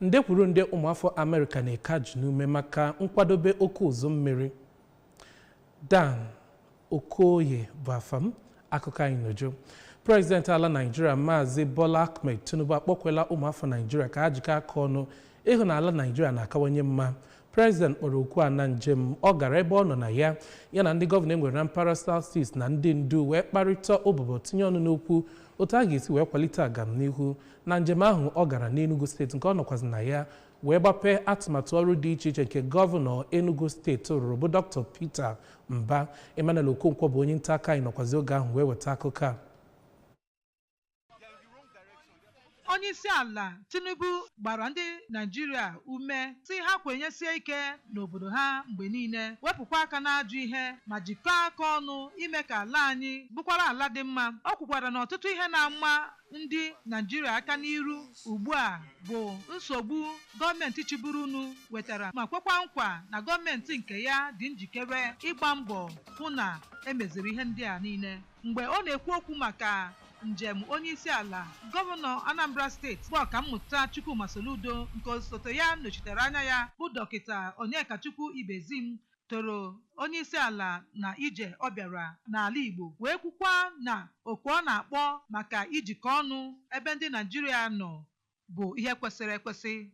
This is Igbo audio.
Nde kwuru nde ụmụafọ Amerịka na-eke ajụ n'ume maka nkwadobe oke ụzụ mmiri. Dan Okoye bụ afa m. Akụkọ anyị n'uju. Prezidenti ala Naịjirịa, Maazị Bola Ahmed Tinubu, akpọkwela ụmụafọ Naịjirịa ka ha jikọ aka ọnụ ịhụ na ala Naịjirịa na-akawanye mma. Prezident kpọrọ oku a na njem ọ gara ebe ọ nọ na ya, ya na ndị gọvanọ e nwere na mpaghara South East na ndị ndu wee kparịta ụbụbọ, tinye ọnụ n'okwu otu a ga-esi wee kwalite agamnihu. Na njem ahụ ọ gara n'Enugu Steeti, nke ọ nọkwazi na ya wee gbapee atụmatụ ọrụ dị iche iche nke gọvanọ Enugu Steeti rụrụ, bụ Dr. Peter Mba. Emmanuel Okonkwo bụ onye nta akụkọ anyị nọkwazi oge ahụ wee weta akụkọ a. Onye isi ala Tinubu gbara ndị Naijiria ume si ha kwenyesie ike n'obodo ha mgbe niile, wepụkwa aka n'ajọ ihe ma jikọọ aka ọnụ ime ka ala anyị bụkwara ala dị mma. O kwukwara na ọtụtụ ihe na-ama ndị Naijiria aka n'iru ugbu a bụ nsogbu gọọmenti chịburu wetara, ma kwekwa nkwa na gọọmenti nke ya dị njikere ịgba mbọ hụ na emeziri ihe ndị a niile. Mgbe ọ na-ekwu okwu maka njem onye isi ala, gọvanọ Anambra Steeti bụ Ọkammụta Chukwuma Soludo, nke osote ya nọchitere anya ya bụ Dọkịta Onyekachukwu Ibezim, toro onye isi ala na ije ọ bịara n'ala Igbo, wee kwukwa na oku ọ na-akpọ maka ijikọ ọnụ ebe ndị Naijiria nọ bụ ihe kwesịrị ekwesị.